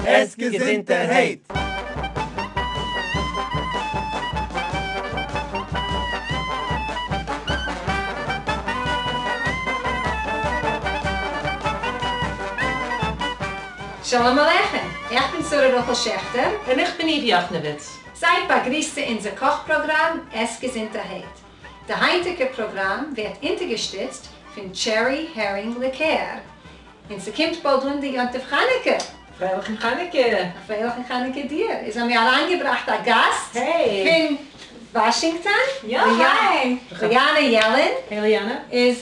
עס געזונטערהייט! שלום עליכם! איך בין שרה רחל שעכטער. און איך בין איוו יאכנעוויץ. זייט באגריסט צו אונזער קאך פראגראם עס געזונטערהייט. די היינטיגע פראגראם ווערט אונטערגעשטיצט פון Cherry הערינג ליקער. און ס'קומט באלד אן די יום טוב חנוכה! פרייליכן חנוכה! א פרייליכן חנוכה דיר! איז האבן מיר אריינגעבראכט א גאסט פון וואשינגטאן, ליאנא יעלין. Hey ליאנא. איז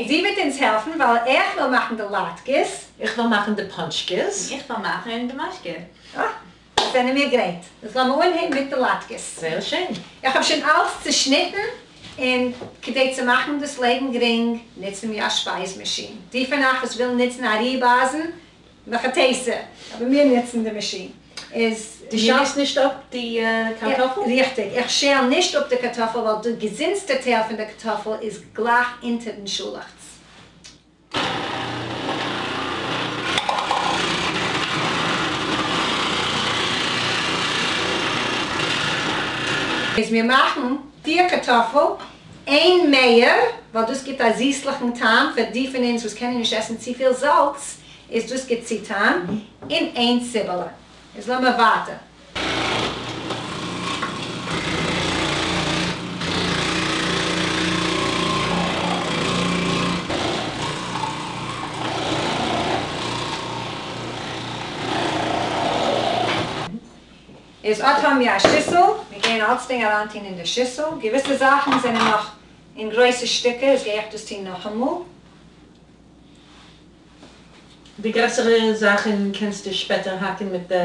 זי וועט אונז העלפן ווייל איך וויל מאכן די לאטקעס. איך וועל מאכן די פאנטשקעס. איך וועל מאכן די משקה. אה! זענען מיר גרייט. איז לאמיר אנהייבן מיט די לאטקעס. זייער שיין. איך האב שוין אלץ צעשניטן, און כדי צו מאכן דאס לעבן גרינג, נוצן מיר א שפייז מאשין. די פון אייך וואס ווילן נוצן א ריב-אייזן, מהיכא תיתי, אבער מיר נוצן די מאשין. איז. דו שיילסט נישט אפ די קארטאפל? ריכטיג, איך שעל נישט אפ די קארטאפל ווייל די געזונטסטע טייל פון די קארטאפל איז גלייך אונטערן שאלעכץ. איז מיר מאכן פיר קארטאפל, איין מעיער, ווייל דאס גיבט א זיסליכן טעם פאר די פון אונז וואס קענען נישט עסן צופיל זאלץ, איז דאס גיבט צו טעם, און איין ציבעלע. איז לאמיר ווייטער. איז אט האבן מיר א שיסל, מיר גייען אלצדינג אריינטון אין די שיסל, געוויסע זאכן זענען נאך אין גרויסע שטיקער, איז גיי איך דאס טון נאכאמאל. די גרעסערע זאכן קענסטו שפעטער האקן מיט די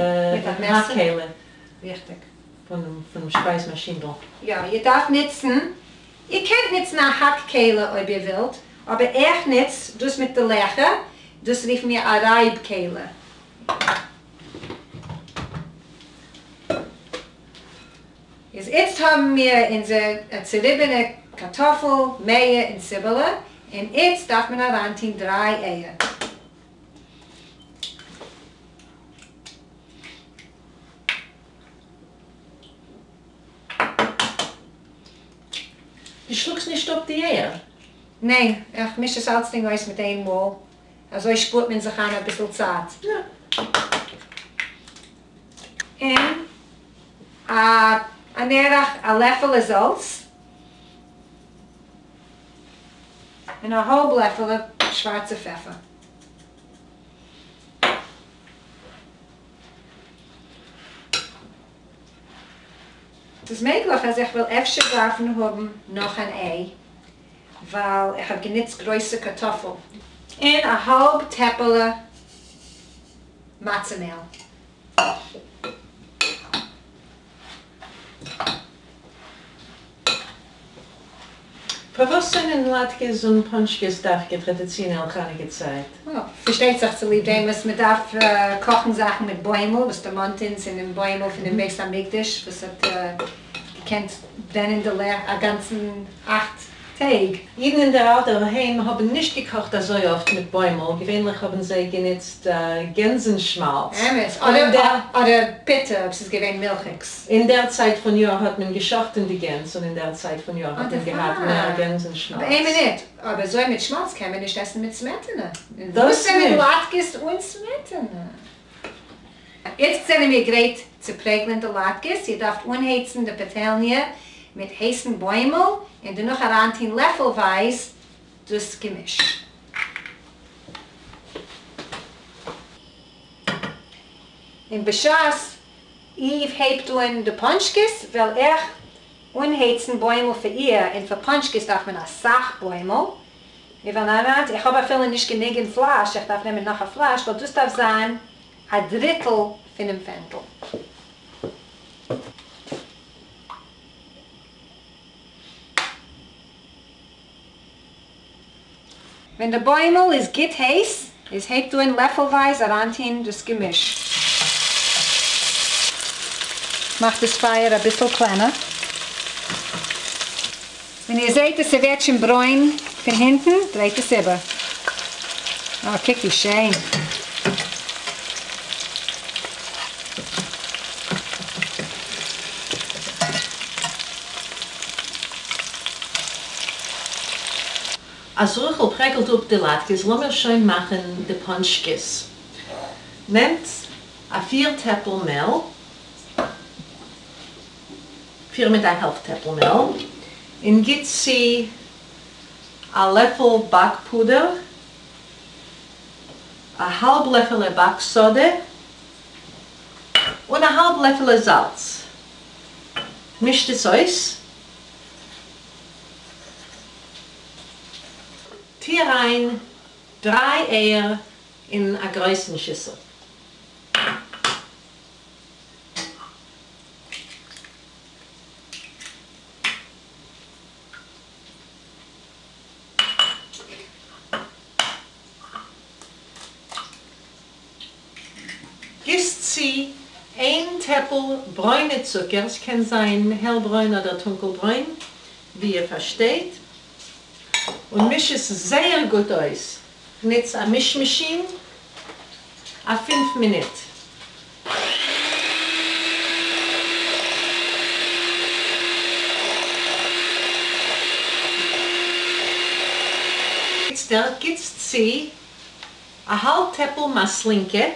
האק-כלי. ריכטיג. פונעם שפייז מאשינדל. יא, איר דארפט נוצן, איר קענט נוצן א האק-כלי אויב איר ווילט, אבער איך נוץ דאס מיט די לעכער, דאס רופן מיר א רייב כלי. איז איצט האבן מיר אונזער צוריבענע קארטאפל, מעיער און ציבעלע, און איצט דארף מען אריינטון דריי אייער. דו שלאגסט נישט אפ די אייער? ניין, איך מיש עס אלצדינג אויס מיט איין מאל, אזוי שפארט מען זיך איין אביסל צייט. און א אן ערך א לעפעלע זאלץ, און א האלב לעפעלע שווארצע פעפער. ס'איז מעגליך אז איך וועל אפשר דארפן האבן נאך אן איי, ווייל איך האב גענוצט גרויסע קארטאפל. און א האלב טעפעלע מצה מעל. פארוואס זענען לאטקעס און פאנטשקעס דווקא טראדיציאנעל חנוכה צייט? פארשטייט זיך צוליב דעם וואס מען דארף קאכן זאכן מיט בוימל, וואס דערמאנט אונז אינעם בוימל פונעם בית המקדש וואס האט געקענט ברענען די לעכט א גאנצן אכט טעג. אידן אין דער אלטער היים האבן נישט געקאכט אזוי אפט מיט בוימל, געווענליך האבן זיי גענוצט גענזן שמאלץ. אמת, אדער אדער פוטער אויב ס'איז געווען מילכיגס. אין דער צייט פון יאר האט מען געשאכטן די גענז און אין דער צייט פון יאר האט מען געהאט מער גענזן שמאלץ. אבער איין מינוט, אבער אזוי מיט שמאלץ קען מען נישט עסן מיט סמעטענע. וואס זענען לאטקעס אן סמעטענע? איצט זענען מיר גרייט צו פרעגלען די לאטקעס, איר דארפט אנהייצן די פאטעלניע מיט הייסן בוימל און דערנאך אריינטון לעפלווייז דאס געמיש. און בשעת איוו הייבט אן די פאנטשקעס וועל איך אנהייצן בוימל פאר איר, און פאר פאנטשקעס דארף מען אסאך בוימל, מיר וועלן אריין, איך האב אפילו נישט גענוג אין פלאש, איך דארף נעמען נאך א פלאש, ווייל דאס דארף זיין א דריטל פונעם פענדל. ווען די בוימל איז גוט הייס, איז הייבט אן לעפלווייז אריינטוהן דאס געמיש. מאכט דאס פייער אביסל קלענער. ווען איר זעהט אז ס'ווערט שוין ברוין פון הינטן, דרייט עס איבער. אה, קוק ווי שיין. אז רחל פרעגלט אפ די לאטקעס, לאמיר שוין מאכן די פאנטשקעס. נעמט א פיר טעפל מעל, פיר מיט א העלפט טעפל מעל, און גיט צו א לעפל באק פודער, א האלב לעפעלע באק סאדע, און א האלב לעפעלע זאלץ. מישט עס אויס. טו אריין דריי אייער אין א גרויסן שיסל. גיסט צו איין טעפל ברוינע צוקער, ס'קען זיין העלברוין אדער טונקלברוין, ווי איר פארשטייט, און מיש עס זייער גוט אויס. נוץ א מיש מאשין א פינף מינוט. איצטערט גיטס צו א האלב טעפל מאסלינקע,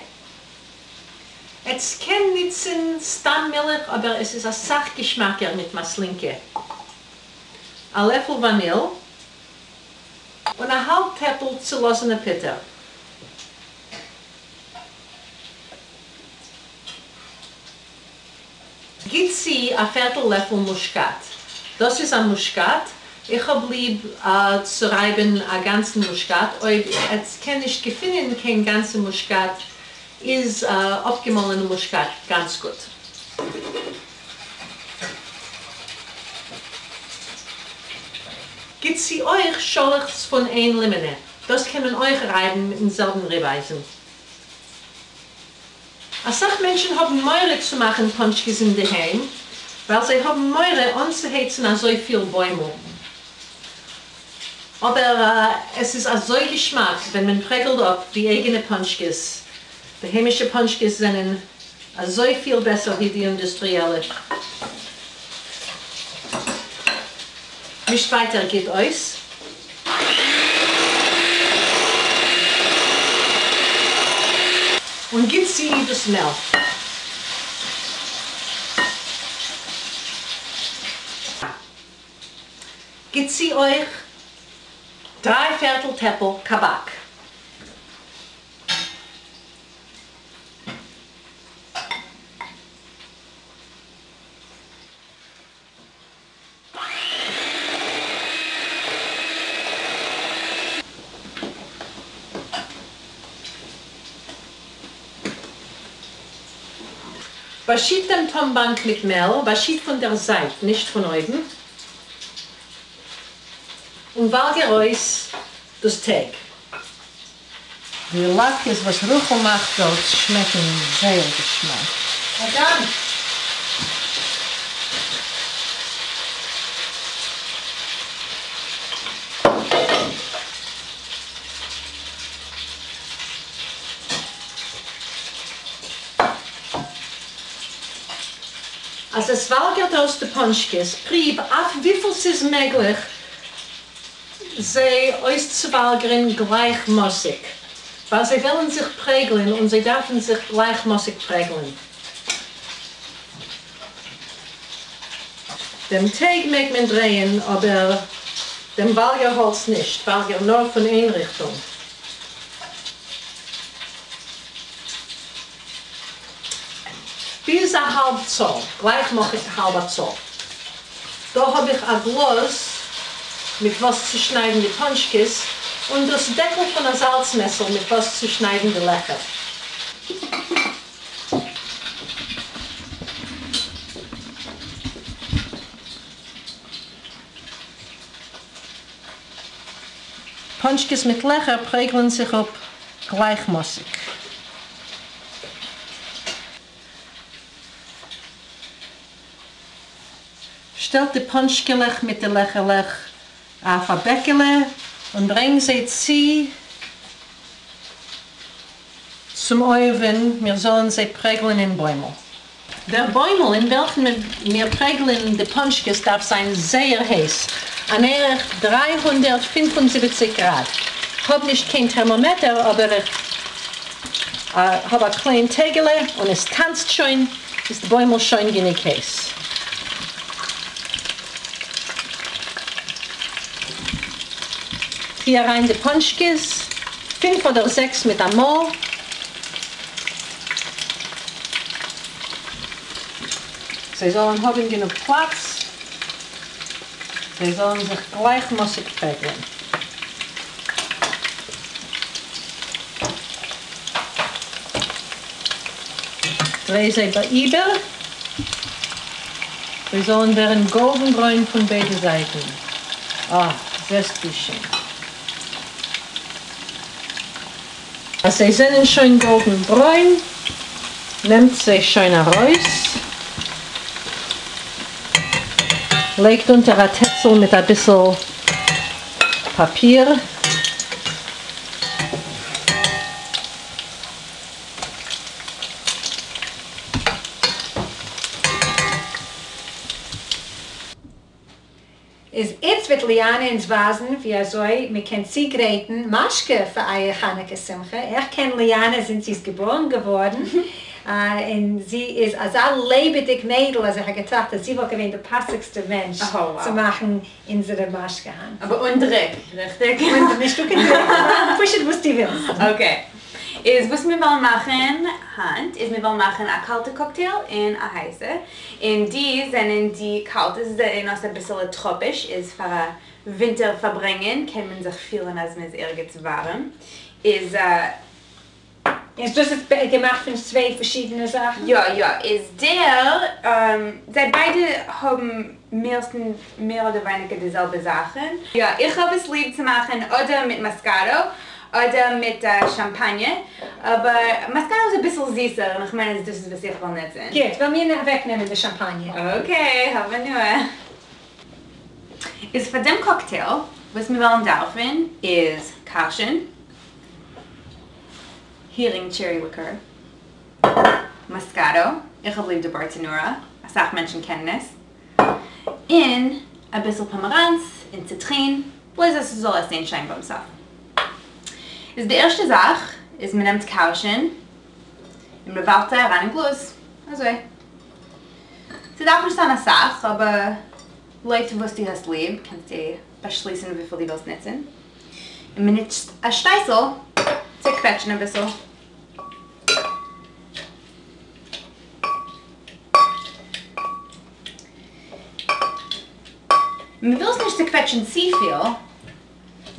עטס קען ניצן סתם מילך אבער עס איז אסאך געשמאקער מיט מאסלינקע, א לעפל וואניל, און א האלב טעפל צולאזענע פוטער. גיט צו א פערטל לעפל מושקאט, דאס איז א מושקאט, איך האב ליב צו רייבן א גאנצן מושקאט, אויב עטס קען נישט געפינען קיין גאנצע מושקאט איז אפגעמאלענע מושקאט גאנץ גוט. גיט צו אויך שאלעכץ פון איין לימענע, דאס קען מען אויך רייבן מיטן זעלבן ריבאייזן. אסאך מענטשן האבן מורא צו מאכן פאנטשקעס אינדערהיים ווייל זיי האבן מורא אנצוהייצן אזויפיל בוימל, אבער עס איז אזוי געשמאק ווען מען פרעגלט אפ די אייגענע פאנטשקעס, די היימישע פאנטשקעס זענען אזויפיל בעסער ווי די אינדוסטריעלע. מישט ווייטער גוט אויס. און גיט צו דאס מעל. גיט צו אויך דריי פערטל טעפל קאבאק. באשיט דעם טאנבאנק מיט מעל, באשיט פון דער זייט, נישט פון אויבן, און וואלגער אויס דאס טייג. די לאטקעס וואס רחל מאכט דארט שמעקן זייער געשמאק. א דאנק. אז עס וואלגערט אויס די פאנטשקעס, פריב אויף וויפיל ס'איז מעגליך זיי אויסצואוואלגערן גלייכמאסיג, ווייל זיי וועלן זיך פרעגלען און זיי דארפן זיך גלייכמאסיג פרעגלען. דעם טייג מעג מען דרייען, אבער דעם וואלגערהאלץ נישט, וואלגער נאר פון איין ריכטונג. ביז א האלב צאל, גלייכמאסיג האלבע צאל. דא האב איך א גלאז מיט וואס צו שניידן די פאנטשקעס, און דאס דעקל פון א זאלץ מעסער מיט וואס צו שניידן די לעכער. פאנטשקעס מיט לעכער פרעגלען זיך אפ גלייכמאסיג. שטעלט די פאנטשקעלעך מיט די לעכערלעך אויף א בעקעלע און ברענג זיי צו צום אויווען, מיר זאלן זיי פרעגלען אין בוימל. דער בוימל אין וועלכן מיר פרעגלען די פאנטשקעס דארף זיין זייער הייס, אן ערך 375 גראד. כ'האב נישט קיין טערמאמעטער אבער איך האב א קליין טעגעלע און עס טאנצט שוין, איז די בוימל שוין גענוג הייס. טו אריין די פאנטשקעס, פינף אדער זעקס מיט א מאל. זיי זאלן האבן גענוג פלאץ, זיי זאלן זיך גלייכמאסיג פרעגלען. דריי זיי איבער, זיי זאלן ווערן גאלדן ברוין פון ביידע זייטן. אה, זעסט ווי שיין. אז זיי זענען שוין גאלדן ברוין, נעמט זיי שוין ארויס, לייגט אונטער א טעצל מיט אביסל פאפיר. איז איצט וועט ליאנע אונז ווייזן ווי אזוי מען קען צוגרייטן משקה פאר אייער חנוכה שמחה. איך קען ליאנע זינט זי איז געבארן געווארן, און זי איז אזא לעבעדיג מיידל אז איך האב געטראכט אז זי וואלט געווען די פאסיגסטע מענטש צו מאכן אונזערע משקה היינט. אבער אן דריק, ריכטיג? אן, נישטא קיין דריק, פשוט וואס דו ווילסט. Okay. איז וואס מיר וועלן מאכן היינט איז מיר וועלן מאכן א קאלטע קאקטעיל און א הייסע, און די זענען די קאלטע, זיי זעען אויס אביסעלע טראפיש, איז פאר א ווינטער פארברענגען קען מען זיך פילן אז מען איז ערגעץ ווארעם, איז. איז דאס איז געמאכט פון צוויי פארשידענע זאכן? יא יא, איז דער, זיי ביידע האבן מערסטנס מער אדער ווייניגער די זעלבע זאכן. יא, איך האב עס ליב צו מאכן אדער מיט מאסקאטא אדער מיט שאמפאניע, אבער מאסקאטא איז אביסל זיסער און איך מיין אז דאס איז וואס איך וועל נוצן. גוט, וועל מיר אוועקנעמען די שאמפאניע. Okay, האב הנאה. איז פאר דעם קאקטעיל וואס מיר וועלן דארפן איז קארשן, הערינג cherry liqueur, מאסקאטא, איך האב ליב די בארטענורא, אסאך מענטשן קענען עס, און אביסל פאמעראנץ און ציטרין, בלויז אז ס'זאל אויסזען שיין ביים סוף. איז די ערשטע זאך איז מ'נעמט קארשן און מ'ווארפט זיי אריין אין גלאז, אזוי. ס'דארף נישט זיין אסאך, אבער לויט וואס דו האסט ליב קענסטו באשליסן וויפיל דו ווילסט נוצן. און מ'נוצט א שטייסל צו קוועטשן אביסל. מען וויל עס נישט צוקוועטשן צופיל,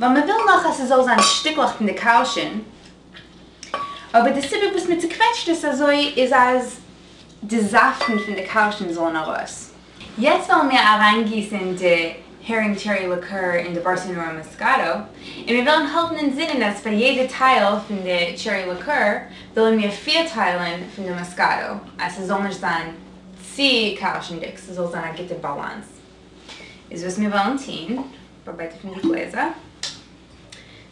ווייל מען וויל נאך אז ס'זאל זיין שטיקלעך פון די קארשן, אבער די סיבה וואס מען צוקוועטשט עס אזוי איז אז די זאפטן פון די קארשן זאלן ארויס. יעצט וועלן מיר אריינגיסן די הערינג cherry liqueur אין די בארסענורא מאסקאטא, און מיר וועלן האלטן אין זינען אז פאר יעדע טייל פון די cherry liqueur ווילן מיר פיר טיילן פון די מאסקאטא, אז ס'זאל נישט זיין צו קארשנדיג, ס'זאל זיין א גוטע באלאנס. איז וואס מיר וועלן טון ביי ביידע פון די גלעזער.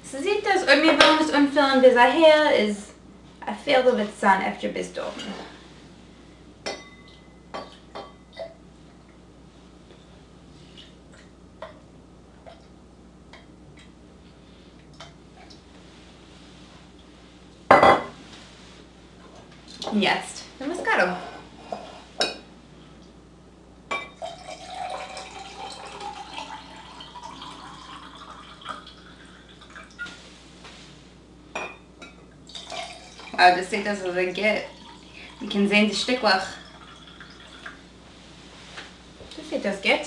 ס'זעט אויס אויב מיר וועלן עס אנפילן ביז אהער איז א פערטל וועט עס זיין אפשר ביז דארטן. און יעצט די מאסקאטא. Wow, דאס זעט אויס אזוי גוט. מען קען זען די שטיקלעך. דאס זעט אויס גוט.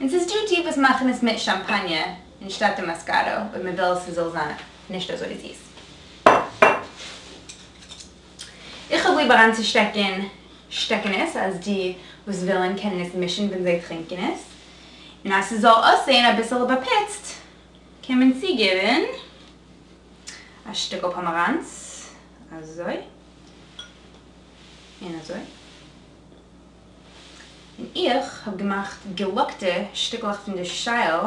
און ס'איז דא די וואס מאכן עס מיט שאמפאניע אנשטאט די מאסקאטא, אויב מען וויל ס'זאל זיין נישט אזוי זיס. איך האב ליב אריינצושטעקן שטעקענעס אז די וואס ווילן קענען עס מישן ווען זיי טרינקען עס, און אז ס'זאל אויסזען אביסעלע באפוצט קען מען צוגעבן א שטיקל פאמעראנץ, אזוי און אזוי. און איך האב געמאכט געלאקטע שטיקלעך פון די שייל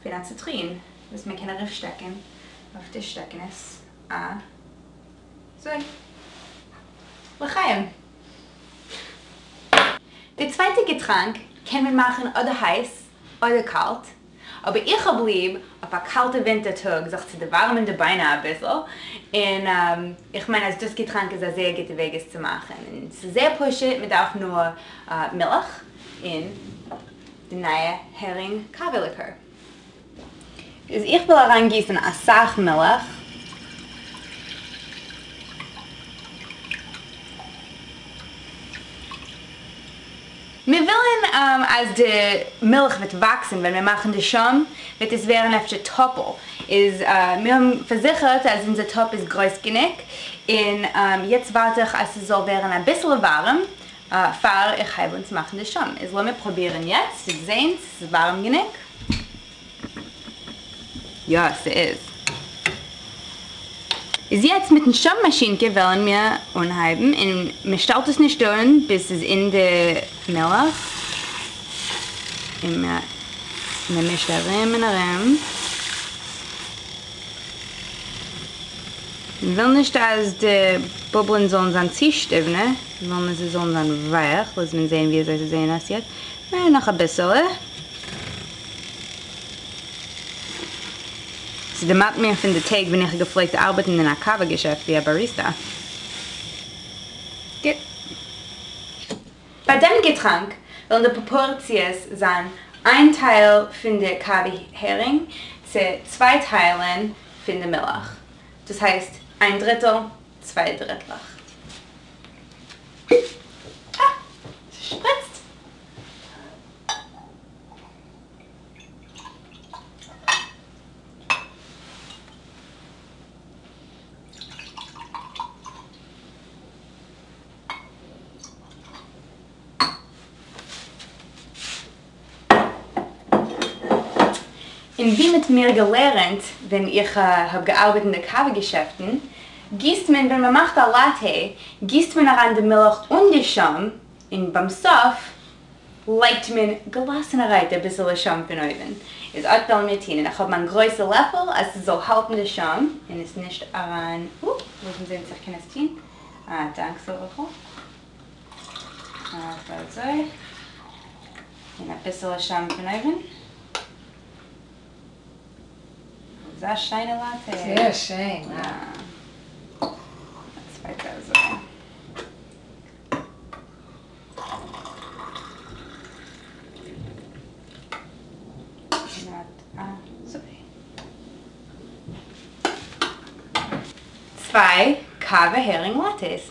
פון א ציטרין וואס מען קען ארויפשטעקן אויף די שטעקענעס אזוי. לחיים! די צווייטע געטראנק קען מען מאכן אדער הייס אדער קאלט, אבער איך האב ליב אויף א קאלטע ווינטער טאג זיך צו דערווארעמען די ביינער אביסל, און איך מיין אז דאס געטראנק איז א זייער גוטע וועג עס צו מאכן, און ס'איז זייער פשוט, מען דארף נאר מילך און די נייע הערינג קאווע ליקער. איז איך וויל אריין גיסן אסאך מילך. מיר ווילן אז די מילך וועט וואקסן ווען מיר מאכן די שוים וועט עס ווערן אפשר טאפל איז מיר האבן פארזיכערט אז אונזער טאפ איז גרויס גענוג און יעצט ווארט איך אז ס'זאל ווערן אביסל ווארעם פאר איך הייב אן צו מאכן די שוים איז לאמיר פרובירן יעצט צו זעהן צו ס'איז ווארעם גענוג. יא ס'איז. איז יעצט מיטן שוים מאשינקע וועלן מיר אנהייבן און מ'שטעלט עס נישט אן ביז ס'איז אין די מילך און מ'מישט ארום און ארום. מ'וויל נישט אז די בובלען זאלן זיין צו שטיוונע, מיר ווילן אז זיי זאלן זיין ווייך, לאז מען זעהן ווי אזוי זיי זעהן אויס יעצט, נאך אביסעלע. ס'דערמאנט מיר פון די טעג ווען איך האב געפלעגט ארבעטן אין א קאווע געשעפט ווי א באריסטא. גוט. ביי דעם געטראנק וועלן די פראפארציעס זיין איין טייל פון די קאווע הערינג צו צוויי טיילן פון די מילך. דאס הייסט איין דריטל, צוויי דריטלעך. אה! ס'שפריצט! און ווי מ'האט מיר געלערנט ווען איך האב געארבעט אין די קאווע געשעפטן, גיסט מען ווען מ'מאכט א לאטע גיסט מען אריין די מילך און די שוים, און ביים סוף לייגט מען געלאסענערהייט אביסעלע שוים פון אויבן, איז אט וועלן מיר טון, און איך האב מיין גרויסע לעפל אז ס'זאל האלטן די שוים און עס נישט אריין, אופ, לאז מיר זען צו איך קען עס טון, אה, דאנק רחל. אזוי, און אביסעלע שוים פון אויבן. אזא שיינע לאטע. זייער שיין, יא. א צווייטע אזוי. צוויי קאווע הערינג לאטעס.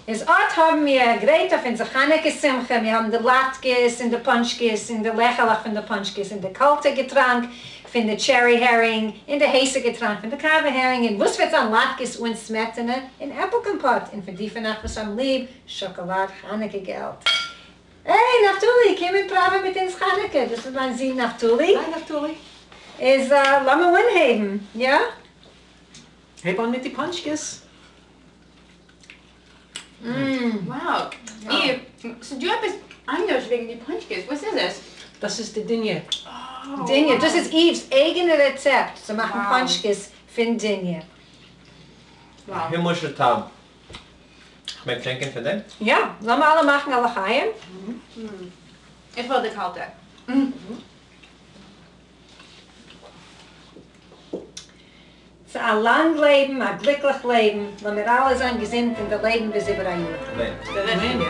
איז אט האבן מיר גרייט אויף אונזער חנוכה שמחה, מיר האבן די לאטקעס און די פאנטשקעס און די לעכעלעך פון די פאנטשקעס און די קאלטע געטראנק פון די טשערי הערינג און די הייסע געטראנק פון די קאווע הערינג און וואס וועט זיין לאטקעס אן סמעטענע און עפל קאמפאט און פאר די פון אייך וואס האבן ליב שאקאלאד חנוכה געלט. היי נפתלי, קום און פראווע מיט אונז חנוכה, דאס איז מיין זון נפתלי. היי נפתלי. איז לאמיר אנהייבן, יא? הייב אן מיט די פאנטשקעס. Wow, ס'דא עפעס אנדערש וועגן די פאנטשקעס, וואס איז עס? דאס איז די דיניע. דיניע, דאס איז איוו'ס אייגענע רעצעפט צו מאכן פאנטשקעס פון דיניע. הימלישע טעם. כ'מעג טרינקען פון דעם? יא, לאמיר אלע מאכן א לחיים. איך וויל די קאלטע. צו א לאנג לעבן, א גליקליך לעבן, לאמיר אלע זיין געזונט און דערלעבן ביז איבער א יאר. אמן.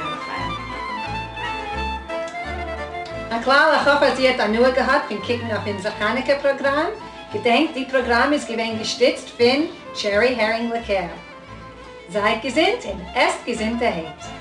הכלל, איך האף אז איר האט הנאה געהאט פון קוקן אויף אונזער חנוכה פראגראם. געדענקט, די פראגראם איז געווען געשטיצט פון Cherry Herring ליקער. זייט געזונט און עסט געזונטערהייט.